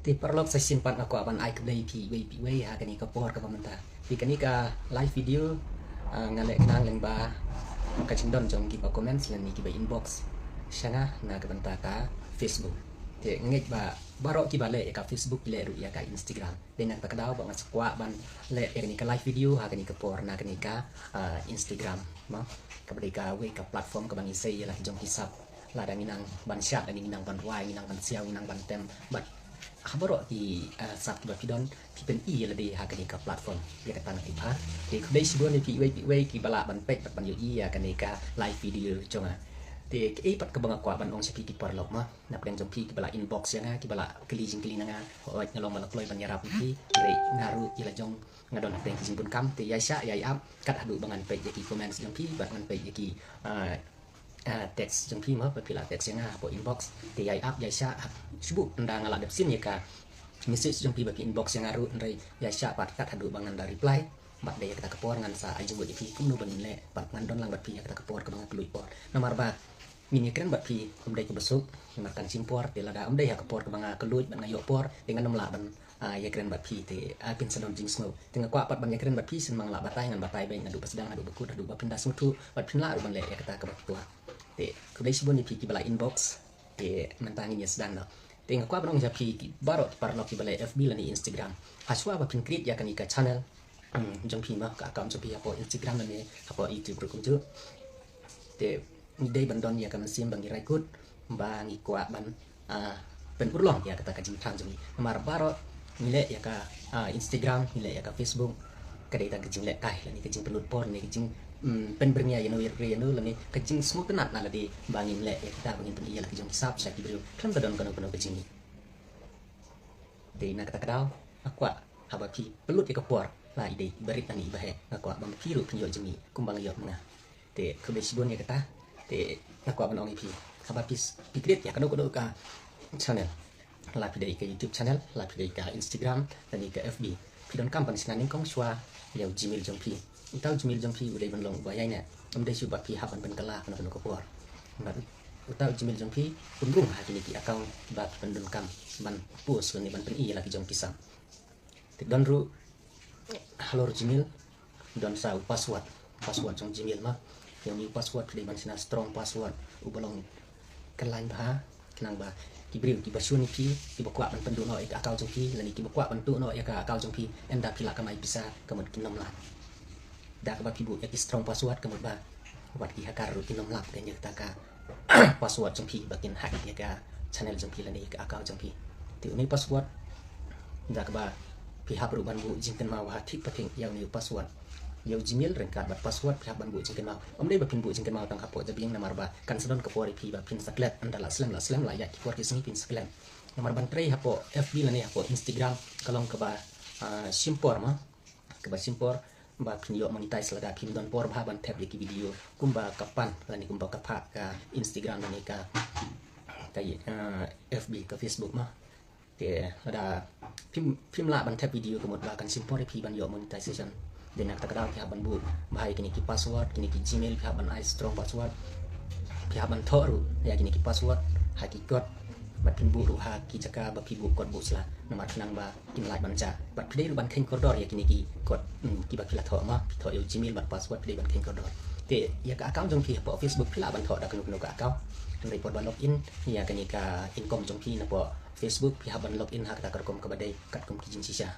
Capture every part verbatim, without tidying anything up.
Te paralok, sa shisien pat nga kwah ban ai khublei ïa phi iwei pa iwei ha kane ka por kaba mynta. Te kane ka live video, ah, nga leh khnang lyngba ka jingdon jong kiba comments lane kiba inbox sha nga na ka bynta ka Facebook. Te nga ngeit ba baroh kiba leh ïa ka Facebook ki leh ruh ïa ka Instagram. Dei na kata ka daw ba nga sa kwah ban leh ïa kane ka live video ha kane ka por na kane ka, ah, Instagram, mo. Kaba dei kawei ka platform kaba ngi sei ïa la ki jong ki sap. Lada ngi nang ban shad, lada ngi nang ban rwai, ngi nang ban siaw, ngi nang ban tem. Bad ha baroh ki, ah, sap kiba phi don, phi pyni ïa lade ha kane ka platform. Ïa kata nga tip bha. Te khublei shibun ïa phi iwei pa iwei kiba lah ban peit bad ban ïohi ïa kane ka live video jong nga. Te kaei pat kaba nga kwah ban ong sha phi ki paralok, mo. Na pdeng jong phi kiba la inbox ïa nga, kiba la kylli jingkylli na nga. Hooid, nga long ba la kloi ban ïarap ïa phi. Hynrei nga ruh ïa la jong nga don hapdeng ki jingbun kam. Te ïaishah ïaiap kat haduh ba ngan peit ïa ki comments jong phi bad ngan peit ïa ki, ah, ah, text jong phi, mo, ba phi la text ïa nga hapoh inbox. Te ïaiap ïaishah, shu buh ynda nga la dep sien ïa ka message jong phi ba phi inbox ïa nga ruh, hynrei ïaishah pat kat haduh ba ngan da reply. Bad dei ïa kata ka por ngan sa ai jingmut ïa phi kumno ban leh bad ngan don lang bad phi ïa kata ka por kaba nga kylluid por. Namar ba ngin ïakren bad phi ym dei kaba suk, namar kan shim por. Te lada ym dei ha ka por kaba nga kylluid bad nga ïoh por, te ngan ym lah ban, ah, ïakren bad phi. Te, ah, phin sa don jingsngew. Te nga kwah pat ban ïakren bad phi shen ma nga lah batai, ngan batai beit naduh ba sdang haduh ba kut, haduh ba phin da sngewthuh bad phin lah ruh ban leh ïa kata kaba phi kwah. Te khublei shibun ïa phi kiba la inbox. Te mynta ngin ïa sdang noh. Te nga kwah ban ong ïa phi ki baroh ki paralok kiba leh F B lane Instagram, ha shuwa ba phin create ïa kane ka channel, hmm, jong phi, mo, ka account jong phi hapoh Instagram lane hapoh YouTube ruh kumjuh. Te ngi dei ban don ïa ka mynsiem ba ngi rai kut, ba ngi kwah ban, ah, pynurlong ïa kata ka jingthrang jong ngi. Namar baroh ngi leh ïa ka, ah, Instagram, ngi leh ïa ka Facebook, ka dei tang ka jinglehkai lane ka jingpynlut por lane ka jing, mm, pynbyrngia ïa no ïa no lane ka jingsngewtynnat na lade ba ngin leh ïa kita, ba ngin pyni ïa la ki jong ki sap sha ki briew khlem da don kano kano ka jingmih. Te na kata ka daw nga kwah haba phi pynlut ïa ka por, la i dei i barit lane i baheh, nga kwah ba ma phi ruh phin ïoh jingmih kumba nga ïoh ma nga. Te khublei shibun ïa kata. Te nga kwah ban ong ïa phi, haba phi, phi create ïa kano kano ka channel, la phi dei ka YouTube channel, la phi dei ka Instagram lane ka F B, phi donkam ban shna nyngkong shuwa ïa u Gmail jong phi. Uta u Gmail jong phi u dei ban long uba ïaineh. Ym dei shuh ba phi hap ban pynkylla kano kano ka por. Bad uta u Gmail jong phi un rung ha kine ki account ba phi pyndonkam ban post lane ban pyni ïa la ki jong ki sap. Te don ruh halor Gmail don sa u password, password jong Gmail, mo. Ïa une u password phi dei ban shna strong password uba long kyllaiñ bha, khnang ba ki briew kiba shun ïa phi, kiba kwah ban pynduh noh ïa ka account jong phi lane kiba kwah ban tuh noh ïa ka account jong phi, ynda phi la kamai pisa, ka mut kin ym lap. Da kaba phi buh ïa ki strong password, ka mut ba wat ki hacker ruh kin ym lap ïa kata ka password jong phi ba kin hack ïa ka channel jong phi lane ïa ka account jong phi. Te une u password, da kaba phi hap ruh ban buh jingkynmaw ha thik pathik ïa une u password. Ïa u Gmail ryngkat bad password phi hap ban buh jingkynmaw. Ym dei ba phin buh jingkynmaw tang hapoh jabieng, namar ba kan sa don ka por ïa phi ba phin sa klet, ynda la slem la slem, la ïaid ki por ki sngi phin sa klet. Namar ban trei hapoh F B lane hapoh Instagram ka long kaba, ah, shim por, mo. Kaba shim por ba phin ïoh monetize lada phim don por bha ban thep ïa ki video kumba ka pan lane kumba ka phah ka Instagram lane ka, ka, ah, F B, ka Facebook, mo. Te lada phim, phim lah ban thep video, ka mut ba kan shim por ïa phi ban ïoh monetization. Dei na kata ka daw phi hap ban buh bha ïa kine ki password, kine ki Gmail phi hap ban ai strong password. Phi hap ban thoh ruh ïa kine ki password ha ki code, bad phin buh ruh ha ki jaka ba phi buh code buh sla, namar khnang ba kin lait ban jah. Bad phi dei ruh ban kheiñ kordor ïa kine ki code, hmm, kiba phi la thoh, mo, phi thoh ïa u Gmail bad password, phi dei ban kheiñ kordor. Te ïa ka account jong phi hapoh Facebook phi lah ban thoh da kano kano ka account. Hynrei por ba log in ïa kane ka income jong phi napoh Facebook, phi hap ban log in ha kata ka rukom kaba dei katkum ki jingshisha.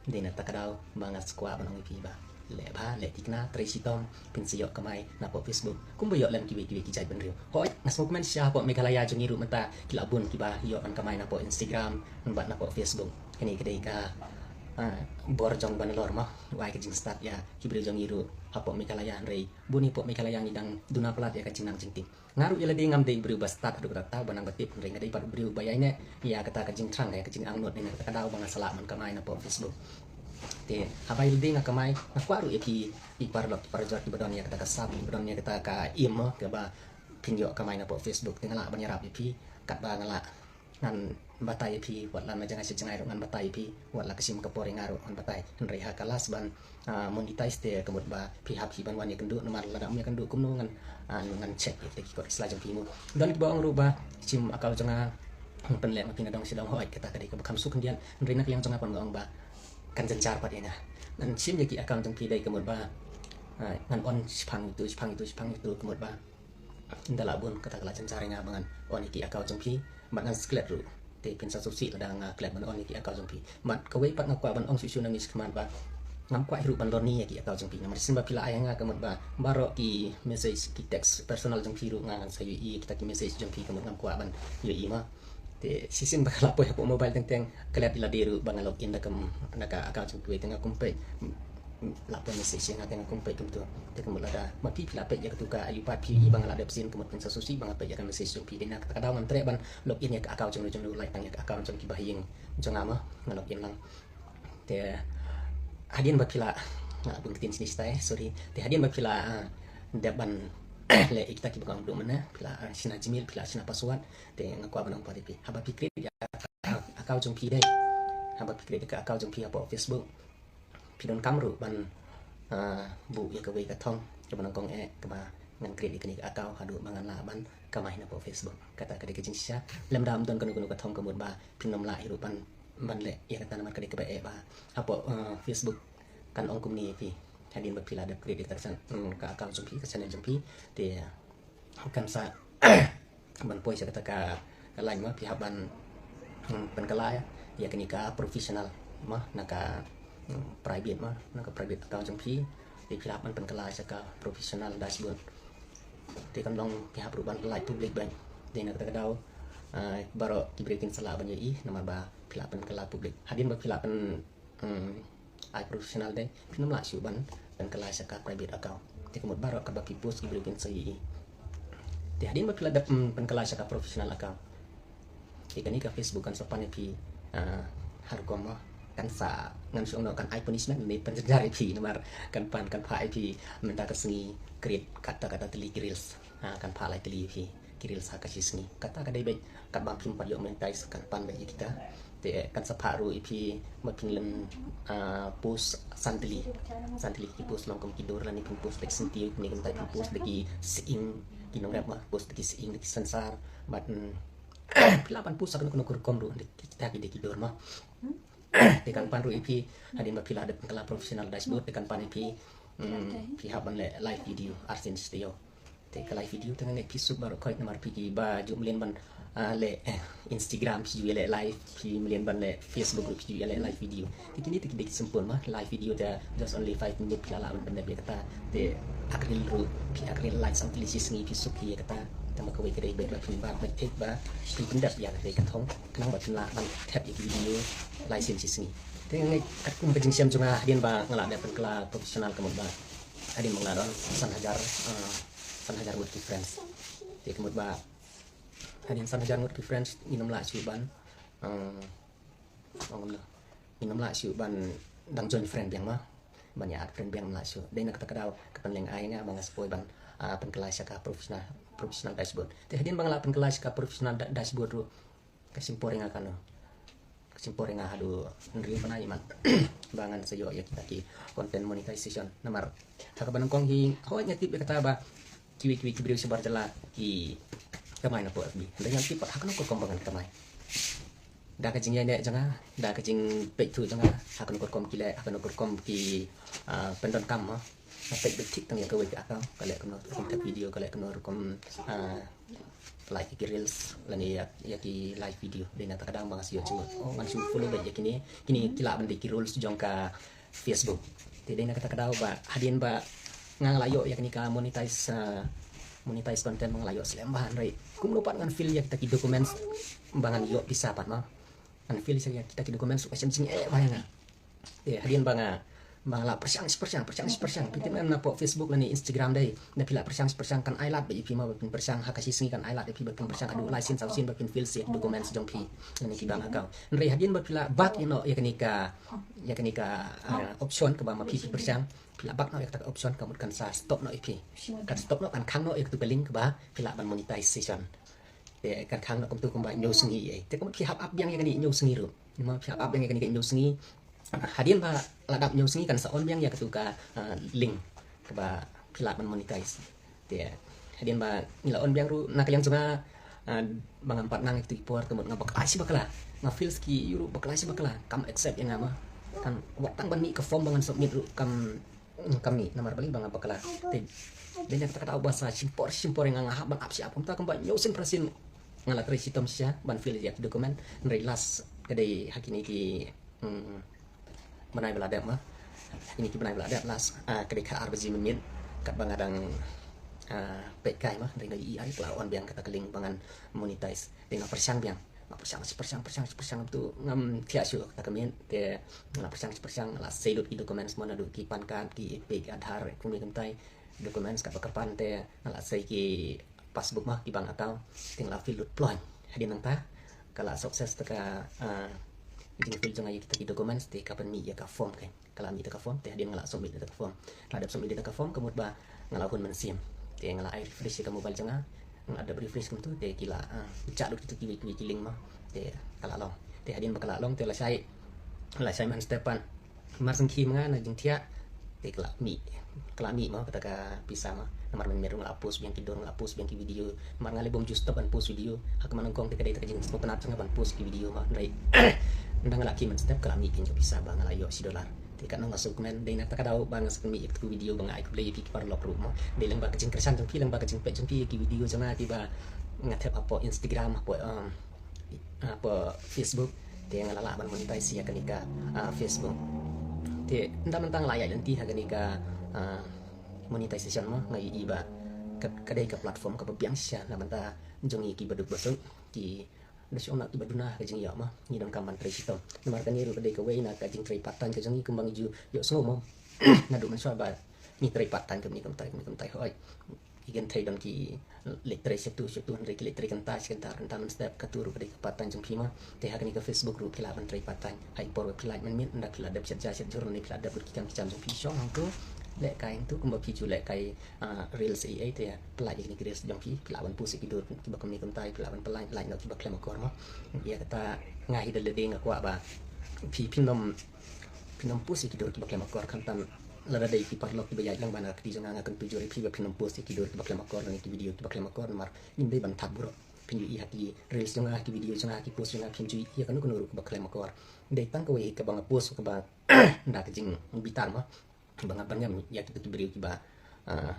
Dei na kata ka daw ba nga sa kwah ban ong ïa phi ba leh bha, leh thikna, trei shitom, phin sa ïoh kamai napoh Facebook kumba ïoh lem kiwei kiwei ki jaitbynriew. Hooid, nga sngewkmen shisha hapoh Meghalaya jong ngi ruh mynta ki la bun kiba ïoh ban kamai napoh Instagram bad napoh Facebook. Kane ka dei ka, ah, bor jong Bangalore, mo, u ai ka jingstad ïa ki briew jong ngi ruh hapoh Meghalaya, hynrei bun hapoh Meghalaya ngi dang duna palat ïa ka jingnang jingtip. Nga ruh ïa lade ngam dei u briew ba stad haduh katta ba nang ba tip, hynrei nga dei pat u briew ba ïaineh ïa kata ka jingthrang, ïa ka jingangnud, dei na kata ka daw ba nga sa lah ban kamai napoh Facebook. Te haba ïa lade nga kamai, nga kwah ruh ïa phi, ki paralok ki parajor kiba don ïa kata ka sap, kiba don ïa kata ka im, mo, kaba phin ïoh kamai napoh Facebook, te nga lah ban ïarap ïa phi katba nga lah. Ngan batai ïa phi, wat la na jngai sha jngai ruh ngan batai ïa phi, wat la ka shim ka por ïa nga ruh ngan batai. Hynrei ha ka last ban, ah, monetize te ka mut ba phi hap hi ban wan ïakynduh, namar lada ym ïakynduh kumno ngan, ah, ngan check ïa ki kot ki sla jong phi, mo. Don kiba ong ruh ba shim account jong nga, Pynleh ma phi na dong sha dong, hooid, kata ka dei kaba kham suk khyndiat. Hynrei na ka liang jong nga pat nga ong ba kan jynjar pat ïa nga. Ngan shim ïa ki account jong phi dei ka mut ba, ah, ngan on shiphang itu, shiphang itu, shiphang itu, ka mut ba ynda lah bun kata ka la jynjar ïa nga ba ngan on ïa ki account jong phi, bad ngan klet ruh. Te phin sa sngewsih lada nga klet ban on ïa ki account jong phi. Bad kawei pat nga kwah ban ong shuh shuh nangne shakhmat ba ngam kwah ruh ban lorni ïa ki account jong phi. Namar shisien ba phi la ai ha nga ka mut ba baroh ki message, ki text personal jong phi ruh nga ngan sa ïohi, kita ki message jong phi ka mut ngam kwah ban ïohi ma. Te shisien ba ka la poi hapoh mobile teng teng, klet ïa lade ruh ba nga log in da ka, da ka account jong kiwei, te nga kum peit, la poi message ïa nga te nga kum peit kumto. Te ka mut lada ma phi phi la peit ïa katu ka ayu pat phi ïohi ba nga la dep sien, ka mut phin sa sngewsih ba nga peit ïa ka message jong phi. Dei na kata ka daw ngan treh ban log in ïa ka account jong no jong no, lait tang ïa ka account jong ki bahaïing jong nga ma, nga log in lang. Te hadien ba phi la, nga bun ktien shane shatai, sorry. Te hadien ba phi la, ah, dep ban leh ïa kita kiba nga ong mynne, phi la, ah, shna Gmail, phi la shna password. Te nga kwah ban ong pat ïa phi, haba phi create ïa ka account jong phi dei, haba phi create ïa ka account jong phi hapoh Facebook, phi donkam ruh ban, ah, buh ïa kawei ka thong kaba nyngkong eh kaba ngan create ïa kane ka account haduh ba ngan lah ban kamai napoh Facebook. Kata ka dei ka jingshisha. Lymda ym don kano kano ka thong ka mut ba phin ym lah ruh ban, ban leh ïa kata namar ka dei kaba eh ba hapoh, ah, Facebook kan ong kumne ïa phi. Hadien ba phi la dep create ïa kata ka chan-, mm, ka account jong phi, ka channel jong phi, te kan sa ban poi sha kata ka, ka line ma phi hap ban, hmm, pynkylla ïa kane ka professional ma na ka, hmm, private ma, na ka private account jong phi. Te phi hap ban pynkylla sha ka professional dashboard. Te kan long phi hap ruh ban pyllait public beit. Dei na kata ka daw, ah, baroh ki briew kin sa lah ban ïohi namar ba phi la pynkylla public. Hadien ba phi la pyn Hmm, ai professional dei, phin ym lah shuh ban pynkylla sha ka private account. Te ka mut baroh kaba phi post ki briew kin sa ïohi. Te hadien ba phi la dep, hmm, pynkylla sha ka professional account, te kane ka Facebook kan sa pan ïa phi, ah, ha rukom ma, kan sa, ngan shu ong noh kan ai punishment ne pynjynjar ïa phi namar kan pan, kan phah ïa phi mynta ka sngi create kata kata tylli ki reels. Ah, kan phah lai tylli ïa phi ki reels ha ka shi sngi. Kata ka dei beit katba phim pat ïoh monetize, kan pan beit ïa kita. Te kan sa phah ruh ïa phi ba phin len, ah, post san tylli, san tylli ki post long kum ki dur lane phin post da ki syntiew, ne kumta phin post da ki sying ki nongrep ma, post da ki sying da ki sensar. Bad, mm, phi lah ban post ha kano kano ka rukom ruh da kita ki dei ki dur ma. Te kan pan ruh ïa phi hadien ba phi la dep pynkylla professional dashboard, te kan pan ïa phi, mm, phi hap ban leh live video arsien shi taïew. Te ka live video te nga ngeit phi suk baroh khoit namar phi kiba ju mlien ban, ah, leh, eh, Instagram phi ju ïa leh live, phi mlien ban leh Facebook ruh phi ju ïa leh live video. Te kine te ki dei ki symbols ma, live video te just only five minute phi la lah ban pyndep ïa kata. Te ak reel ruh phi ak reel lai san tylli shi sngi phi suk ïa kata. Te ma kawei ka dei beit ba phin bam beit thik ba phin pyndep ïa kata ka thong khnang ba phin lah ban thep ïa ki video lai sien shi sngi. Te nga ngeit katkum ka jingshem jong nga hadien ba nga la dep pynkylla professional ka mut ba hadien ba nga la don san hajar, ah, san hajar ngut ki friends. Te ka mut ba hadien san hajar ngut ki friends ngin ym lah shuh ban, ah, ong kumno, ngin ym lah shuh ban dang join friend biang ma, ban ïa add friend biang ym lah shuh. Dei na kata ka daw ka pynlong ai ïa nga ba nga sa poi ban, ah, pynkylla sha ka professional, professional dashboard. Te hadien ba nga la pynkylla sha ka professional da-, dashboard ruh ka shim por ïa nga kano, ka shim por ïa nga haduh hynriew bnai man ba ngan sa ïoh ïa kita ki content monetization. Namar ha kaba nyngkong hi, hooid nga tip ïa kata ba kiwei kiwei ki briew shabar jylla ki kamai na pdeng FB. Hynrei ngam tip pat ha kano ka rukom ba ngan kamai. Da ka jingïaineh jong nga, da ka jingpeit thuh jong nga, ha kano ka rukom ki leh, ha kano ka rukom ki, ah, pyndonkam ma. Nga peit beit thik tang ïa kawei ka account, ka leh kumno rukom thep video, ka leh kumno rukom, ah, lait ïa ki reels lane ïa, ïa ki live video. Dei na kata ka daw ba nga sa ïoh jingmut. Oh, ngan shu follow beit ïa kine, kine ki lah ban dei ki rules jong ka Facebook. Te dei na kata ka daw ba hadien ba nga la ïoh ïa kane ka monetize, ah, monetize content ba nga la ïoh slem bha, hynrei kumno pat ngan fill ïa kita ki documents ba ngan ïoh pisa pat ma. Ngan fill ïa kita ki documents ruh ka shem jingeh bha ïa nga. Te hadien ba nga, ba nga la pyrshang shi pyrshang, pyrshang shi pyrshang. Phi tip em, napoh Facebook lane Instagram dei, da phi la pyrshang shi pyrshang kan ai lad beit ïa phi ma ba phin pyrshang ha ka shi sngi, kan ai lad ïa phi ba phin pyrshang haduh lai sien saw sien ba phin fill sha ïa ki documents jong phi lane ki bank account. Hynrei hadien ba phi la back ïa noh ïa kane ka, ïa kane ka, ah, option kaba ma phi phi pyrshang, phi la back noh ïa kata ka option, ka mut kan sa stop noh ïa phi. Kan stop noh, kan khang noh ïa katu ka link kaba phi lah ban monetization. Te kan khang noh kumtu kumba hynñiew sngi ei. Te ka mut phi hap ap biang ïa kane hynñiew sngi ruh. Namar phi hap ap biang ïa kane ka hynñiew sngi. Hadien ba la dap hynñiew sngi kan sa on biang ïa katu ka, ah, link kaba phi lah ban monetize. Te hadien ba ngi la on biang ruh na ka liang jong nga, Ah, ba ngam pat nang ïa kitu ki por, ka mut nga bakla shi bakla. Nga feel ki ïa ruh bakla shi bakla. Kam accept ïa nga ma. Kan wat tang ban mih ka form ba ngan submit ruh kam, kam mih namar balei ba nga bakla. Te dei na kata ka daw ba sa shim por shim por ïa nga, nga hap ban ap shi ap, kumta kumba hynñiew sien phra sien nga la trei shitom shisha ban fill ïa ki document. Hynrei last ka dei ha kine ki, hmm, bnai ba la dep ma. Ha kine ki bnai ba la dep last, ah, ka dei ka ar baje mynmiet katba nga dang, ah, peit kai ma, hynrei nga ïohi ai ka la wan biang kata ka link ba ngan monetize. Te nga pyrshang biang, nga pyrshang shi pyrshang, pyrshang shi pyrshang, tu ngam thiah shuh kata ka miet. Te nga pyrshang shi pyrshang, nga la sei lut ki documents mo, naduh ki PAN card, ki EPIC, Aadhaar, kumne kumtai documents katba kyrpad, te nga la sei ki passbook ma, ki bank account, te nga la fill lut ploh. Hadien nangta ka la success kata ka, ah, jingfill jong nga ïa kita ki documents, te ka pynmih ïa ka form, ka, ka la mih ïa ka form. Te hadien nga la submit ïa ka form, la dep submit ïa ka form, ka mut ba nga la hun mynsiem. Te nga la ai refresh ïa ka mobile jong nga, nga la dep refresh kumtu, te ki la, ah, jah lut kita kiwei kiwei ki link ma. Te ka la long. Te hadien ba ka la long, te la shai, la shai mynstep pat. Mar sngewkhia ma nga na jingthiah, te ka la mih, ka la mih ma kata ka pisa ma. Namar mynmiet ruh nga la post biang ki dur, nga la post biang ki video. Namar nga leh bym ju stop ban post video. Ha kaba nyngkong te ka dei kata ka jingsngewtynnat jong nga ban post ki video ma. Hynrei ynda nga la khie mynstep, ka la mih biang ka pisa ba nga la ïoh shi dollar. Te katno nga sngewkmen, dei na kata ka daw ba nga sngewkmen ïa kata ka video ba nga ai khublei ïa phi ki paralok ruh ma. Dei lyngba ka jingkyrshan jong phi, lyngba ka jingpeit jong phi ïa ki video jong nga kiba nga thep hapoh Instagram, hapoh, um, hapoh Facebook, te nga la lah ban monetize ïa kane ka, ah, Facebook. Te ynda mynta nga la ïaid lynti ha kane ka, ah, monetization ma, nga ïohi ba ka, ka dei ka platform kaba biang shisha na bynta jong ngi kiba duk ba suk, ki da shong na kiba duna ha ka jingïoh ma, ngi donkam ban trei shitom. Namar kane ruh ka dei kawei na ka jingtrei part time ka jong ngi kumba ngi ju ïohsngew ma. Naduh mynshuwa ba ngi trei part time kumne kumtai, kumne kumtai hooid. Ki kynthei don ki leit trei shatu shatu, hynrei ki leit trei kynta shi kynta, kynta mynstep. Katu ruh ka dei ka part time jong phi ma. Te ha kane ka Facebook ruh phi lah ban trei part time. Ha i por ba phi lait mynmiet, ynda phi la dep shet ja shet jhur ne phi la dep lut ki kam ki jam jong phi, shong hangtu, lehkai hangtu kumba phi ju lehkai, ah, reels ei ei, te pynlait ïa kine ki reels jong phi, phi lah ban post ïa ki dur kiba kumne kumtai, phi lah ban pynlait, lait noh kiba khlem akor ma. Ïa kata nga hi da lade nga kwah ba phi, phin ym, phin ym post ïa ki dur kiba khlem akor, khamtam lada dei ki paralok kiba ïaid lang bad na ka kti jong nga, nga kyntu jur ïa phi ba phin ym post ïa ki dur kiba khlem akor ne ki video kiba khlem akor, namar ngim dei ban thad burom. Phin ju ïohi ha ki reels jong nga, ha ki video jong nga, ha ki post jong nga, phin ju ïohi ïa kano kano ruh kaba khlem akor. Dei tang kawei kaba nga post kaba da ka jingbitar ma, ba nga byrngem ïa kita ki briew kiba, ah,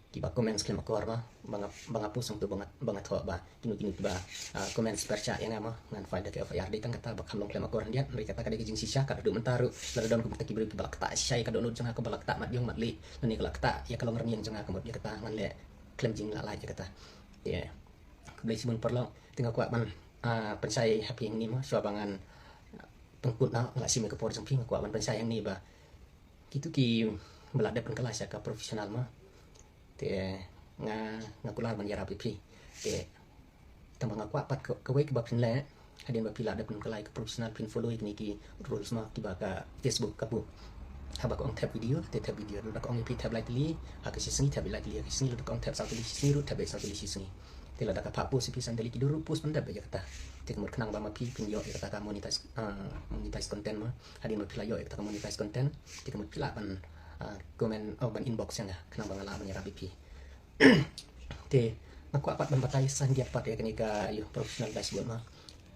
kiba comments khlem akor ma, ba nga, ba nga post hangtu ba nga, ba nga thoh ba kino kino kiba, ah, comments pyrshah ïa nga ma, ngan file da ka F I R. Dei tang kata ba kham long khlem akor khyndiat, hynrei kata ka dei ka jingshisha. Ka haduh mynta ruh lada don kumta ki briew kiba la ktah shisha ïa ka dohnud jong nga, kaba la ktah mat ïong mat lieh, lane ka la ktah ïa ka long rynïeng jong nga, ka mut ïa kata ngan leh khlem jing lah lait ïa kata. Te khublei shibun paralok, te nga kwah ban, ah, pynshai ha phi hangne ma, shuwa ba ngan pynkut noh, nga la shim ïa ka por jong phi, nga kwah ban pynshai hangne ba kitu kiba la dep pynkylla sha ka professional ma, te nga, nga kular ban ïarap ïa phi. Te tang ba nga kwah pat ka, kawei kaba phin leh, hadien ba phi la dep pynkylla ïa ka professional, phin follow ïa kine ki rules ma kiba ka Facebook ka buh. Haba ka ong thep video, te thep video. Lada ka ong ïa phi thep lai tylli ha ka shi sngi, thep lai tylli ha ka shi sngi. Lada ka ong thep saw tylli shi sngi ruh, thep beit saw tylli shi sngi. Te lada ka phah post ïa phi san tylli ki dur ruh, post ban dep beit ïa kata. Te ka mut khnang ba ma phi phin ïoh ïa kata ka monetize, ah, monetize content ma. Hadien ba phi la ïoh ïa kata ka monetize content, te ka mut phi lah ban, ah, comment, oh, ban inbox ïa nga, khnang ba nga lah ban ïarap ïa phi. Te nga kwah pat ban batai sa khyndiat pat ïa kane ka, ïa, professional dashboard ma.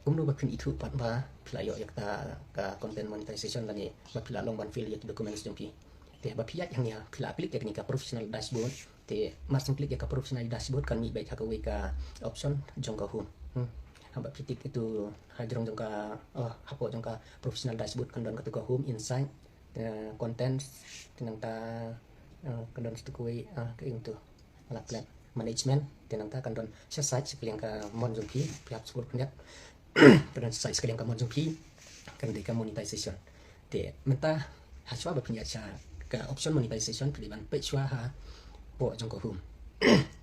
Kumno ba phin ithuh pat ba phi la ïoh ïa kata ka content monetization lane ba phi la long ban fill ïa ki documents jong phi. Te ba phi ïaid hangne, phi la click ïa kane ka professional dashboard. Te mar shu click ïa ka professional dashboard, kan mih beit ha kawei ka option jong ka home. Hmm. Haba phi tick ïa katu, hajrong jong ka, oh, hapoh jong ka professional dashboard kan don katu ka home, insight, eh, contents, te nangta, eh, kan don sa kawei, eh, ka ing tu, la klet, management, te nangta kan don sa site, sa ka liang ka mon jong phi, phi hap scroll khyndiat. Kan don sa site, sa ka liang ka mon jong phi, kan dei ka monetization. Te mynta, hashuwa ba phin ïaid sha ka option monetization, phi dei ban peit shuwa hapoh jong ka home.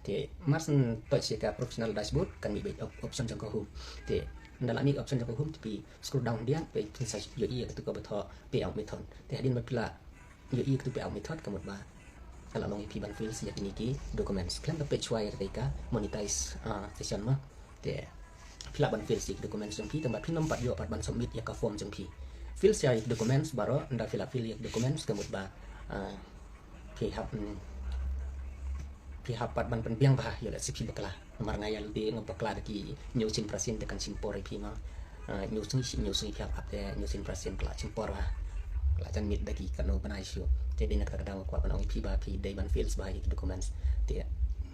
Te mar shu touch ïa ka professional dashboard, kan mih beit op-, option jong ka home. Te ynda la mih option jong ka home, te phi scroll down khyndiat, peit phin sa ïohi ïa katu kaba thoh payout method. Te hadien ba phi la ïohi ïa katu payout method, ka mut ba ka la long ïa phi ban fill ïa kine ki documents. Khlem da peit shuwa ïa kata ka monetize, ah, session ma. Te phi lah ban fill ïa ki documents jong phi, tang ba phin ym pat ïoh pat ban submit ïa ka form jong phi. Fill ïa ki documents baroh, ynda phi la fill ïa ki documents, ka mut ba, ah, phi hap, mm, phi hap pat ban pynbiang ba ïoh lehse phi bakla. Namar nga ïa lade nga bakla da ki hynñiew sien phra sien te kan shim por ïa phi ma. Hynñiew sngi, hynñiew sngi phi hap hap te hynñiew sien phra sien ka la shim por ba ka la jan miet da ki katno bnai shuh. Te dei na kata ka daw nga kwah ban ong ïa phi ba phi dei ban fill bha ïa ki documents. Te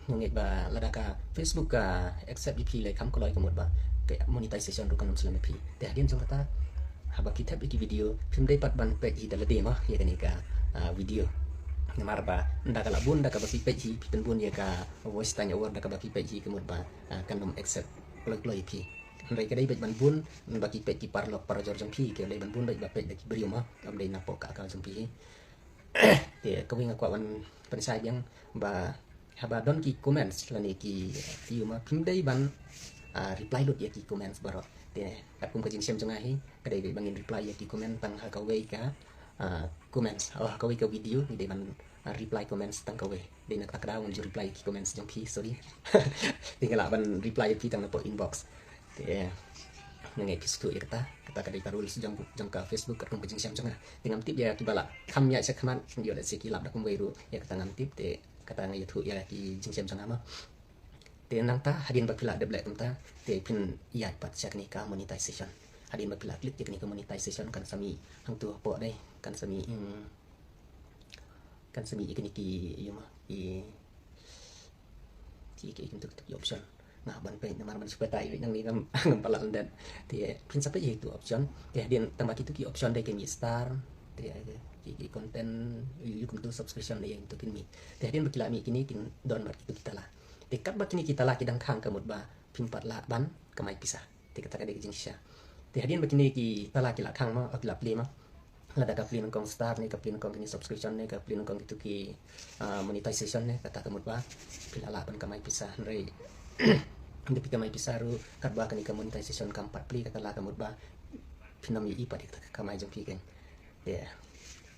nga ngeit ba lada ka Facebook ka accept ïa phi lei kham kloi ka mut ba ka monetization ruh kan ym slem ïa phi. Te hadien jong kata, haba phi thep ïa ki video, phim dei pat ban peit hi da lade ma ïa kane ka video. Namar ba ynda ka la bun da kaba phi peit hi, phi pynbun ïa ka watch time hour da kaba phi peit hi ka mut ba kan ym accept kloi kloi ïa phi. Hynrei ka dei beit ban bun ba ki peit ki paralok parajor jong phi, ka dei ban bun beit ba peit da ki briew ma, ym dei na poh ka account jong phi hi. Te kawei nga kwah ban pynshai biang ba haba don ki comments lane ki view ma, phim dei ban reply lut ïa ki comments baroh. Te katkum ka jingshem jong nga hi, ka dei beit ba ngin reply ïa ki comment tang ha kawei ka comments, oh, ha kawei ka video ngi dei ban reply comments tang kawei. Dei na kata ka daw ngam ju reply ki comments jong phi, sorry. Te nga lah ban reply ïa phi tang na poh inbox. Te nga ngeit phi sngewthuh ïa kata, kata ka dei ka rules jong jong ka Facebook katkum ka jingshem jong nga. Te ngam tip ïa kiba la kham ïaid shakhmat, ïoh lehse ki lap da kumwei ruh, ïa kata ngam tip, te kata nga ïathuh ïa ki jingshem jong nga ma. Te nangta hadien ba phi la dep leh kumta, te phin ïaid pat sha kane ka monetization. Hadien ba phi la click ïa kane ka monetization kan sa mih hangtu hapoh dei, kan sa mih kan sa mih ïa kine ki, ïa ma, ki, ki, ki, ki, ki option. Nga ban peit namar ban shu peit ïa nang ni ngam, ngam pat lah lyndet. Te phin sa peit ïa tu option. Te hadien tang ba kitu ki option dei ki mih star. Te ki, ki content, ïa kum tu subscription dei ïa tu kin mih. Te hadien ba ki la mih kine kin don bad kitu ki tala. Te katba kine ki tala ki dang khang ka mut ba phim pat lah ban kamai pisa. Te kata ka dei ka jingshisha. Te hadien ba kine ki tala ki la khang ma, ki la plie ma, lada ka plie nyngkong star ne, ka plie nyngkong kine subscription ne, ka plie nyngkong kitu ki monetization ne, kata ka mut ba phi la lah ban kamai pisa. Hynrei hynda phi kamai pisa ruh, katba kane ka monetization kam pat plie, kata la ka mut ba phin ym ïohi pat ïa kata ka kamai jong phi keiñ. Te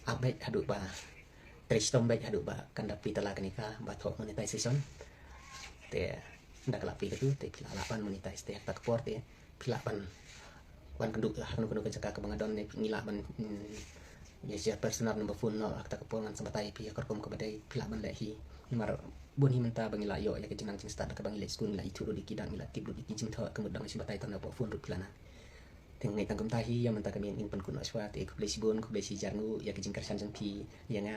ap beit haduh ba trei shitom beit haduh ba kan da plie tala kane kaba thoh monetization. Te ynda ka la plie katu te phi la lah ban monetize, te ha kata ka por te phi lah ban, ban kynduh ha kano kano ka jaka kaba nga don ne ngi lah ban ïa share personal number phone noh, ha kata ka por ngan sa batai ïa phi ha ka rukom kaba dei phi lah ban leh hi. Namar bun hi mynta ba ngi la ïoh ïa ka jingnang jingstad da kaba ngi leit skul, ngi la ithuh lut ïa ki dak, ngi la tip lut ïa ki jingthoh, ka mut ba nga shu batai tang na poh phone ruh phi lah nang. Te nga ngeit tang kumta hi, ïa mynta ka miet ngin pynkut noh shuwa, te khublei shibun, khublei shi hajar nguh ïa ka jingkyrshan jong phi ïa nga.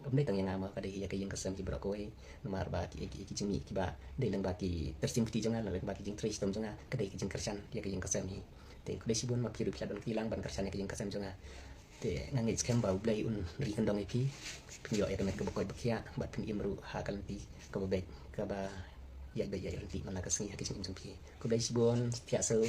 Ym dei tang ïa nga ma, ka dei hi ïa ka ïing ka sem hi baroh kawei. Namar ba ki, ki, ki jingmih kiba dei lyngba ki tyrsim kti jong nga, lyngba ki jingtrei shitom jong nga, ka dei ki jingkyrshan ïa ka ïing ka sem hi. Te khublei shibun, ma phi ruh phi la don kti lang ban kyrshan ïa ka ïing ka sem jong nga. Te nga ngeit skhem ba U Blei un ri kyndong ïa phi, phin ïoh ïa ka met kaba koit ba khiah bad phin im ruh ha ka lynti kaba beit, kaba ïaid beit ïaid lynti man la ka sngi ha ka jingim jong phi. Khublei shibun, thiah shuh.